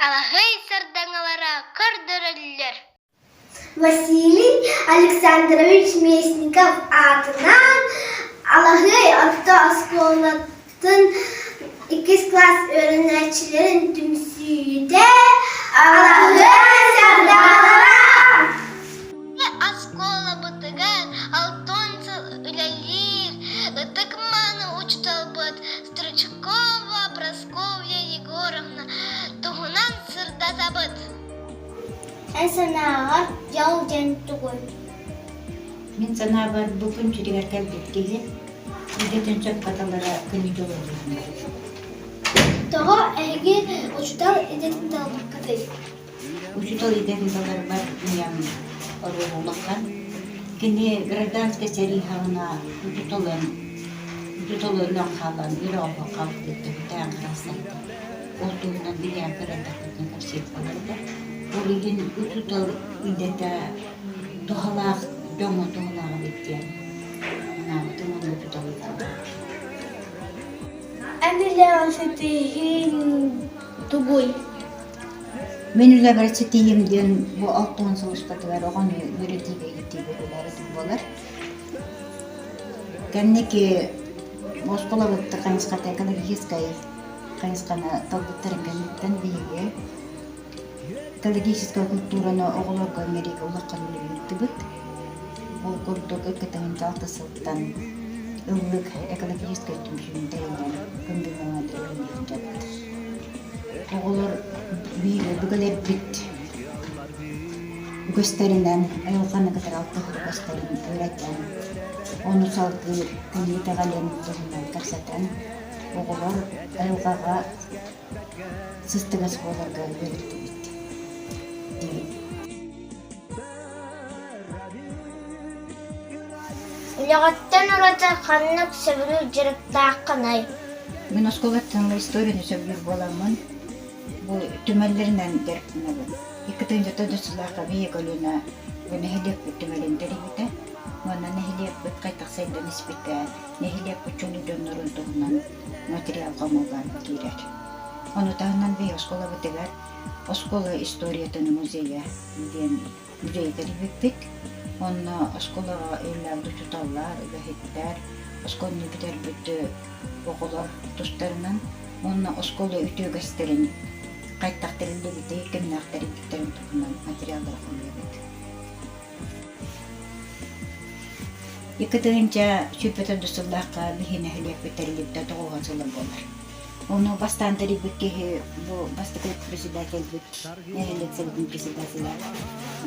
Алаһыай сардаҥалара көрдөрөллөр. Василий Александрович Местников аатынан Алаһыай орто оскуолатын иккис кылаас үөрэнээччилэрин түмсүүтэ Алаһыай сардаҥалара! Оскуолабытыгар алтан сыл үлэлиир ытык-мааны учууталбыт Стручкова Прасковья Егоровна туһунан сырдатабыт. Эн санааҕар дьол диэн тугуй? Мин санаабар бу күн сиригэр кэлбит киһи идэтин сөпкө талара күнү дьолуоруһунар. Тоҕо эһиги учуутал идэтин талбыккытый? Учуутал идэтин таларбар ийэм оруола улахан. Кини гражданскай сэрии саҕана учууталын учуутал өлөн хаалан үөрэх олох хаалбытыттан бүтээн хараастайда. Ол туһунан билиэн кырадахпытына кэпсиир буолар этэ. Ол иһин учуутал идэтэ туһалаах дьоҥҥо туһалаах эбит диэн санаабытым уонна учуутал идэтэ. Эн үлэҕин ситиһииҥ тугуй? Мин үлэбэр ситиһиим диэн бу 60 сыл устатыгар оҕону үөрэтиигэ иитиигэ үлэлээбитим буолар. Кэнники оскуолабыт хайысхата экологическай хайысханы талбыттарын кэнниттэн биһиги экологическай культураны оҕолорго иҥэриигэ улахан үлэни ыыттыбыт. Ол курдук 2006 сылтан ыллык экологическай түмсүүнү тэринэн күн бүгүҥҥэ үлэлии сылдьабыт. Оҕолор биир өбүгэлэрбит үгэстэринэн айылҕаны кытары алтыһар үгэстэрин үөрэтэн, ону салгыы кини итэҕэлин туһунан кэпсэтэн, оҕолор айылҕаҕа сыстыгас буоларга үөрэттибит диибин. Үлэҕиттэн ураты ханнык сөбүлүүр дьарыктааххыный? Мин оскуолаттан историяны сөбүлүүр буоламмын, бу түмэллэринэн дьарыктанабын. 2004 сыллаахха биһиги көлүөнэ бу нэһилиэкпит түмэлин тэрийбитэ. Уонна нэһилиэкпит хайдах сайдан испитэ, нэһилиэкпит чулуу дьоннорун туһунан материал хомуллан киирэр. Ону таһынан биһиги оскуолабытыгар оскуола историятын музейа диэн музей тэрийбиппит. Онно оскуолаҕа үлэлээбит учууталлар, үлэһиттэр, оскуоланы бүтэрбит оҕолор тустарынан уонна оскуола үтүө үгэстэрин хайдах тэриллибитий, кимнээх тэрийбиттэрин туһунан материаллары хомуйабыт. 2024 сыллаахха биһи нэһилиэкпит тэриллибитэ тоҕуһа сыла буолар. Ону бастаан тэрийбит киһи бу бастакы председательбит, нэһилиэк советын председателэ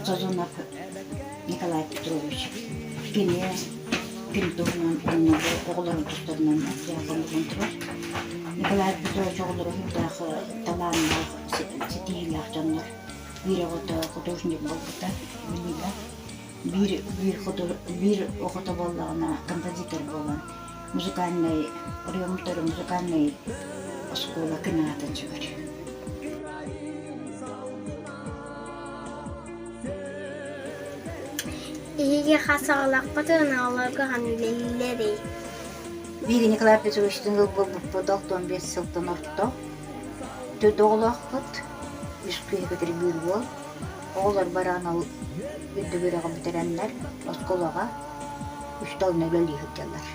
Созонов Николай Петрович. Кини кини туһунан уонна бу оҕолорун тустарынан материал хомуллан турар. Николай Петрович оҕолоро сүрдээх талааннаах, ситиһиилээх дьоннор. Биир оҕото художник буолбута, Лида. Биир, биир, биир оҕото буоллаҕына композитор буолан музыкальнай оройуоммутугар музыкальнай оскуола күн аатын сүгэр. Эһиги хас оҕолооххутун, оҕолорго ханна үлэлииллэрий? Биһиги Николай Петровичтыын ыал буолбуппут 65 сылтан орто. Төрт оҕолоохпут, үс кыыһы кытары биир уол. Оҕолор баран ол үрдүк үөрэҕи бүтэрэннэр оскуолаҕа үс тылынан үлэлии сылдьаллар.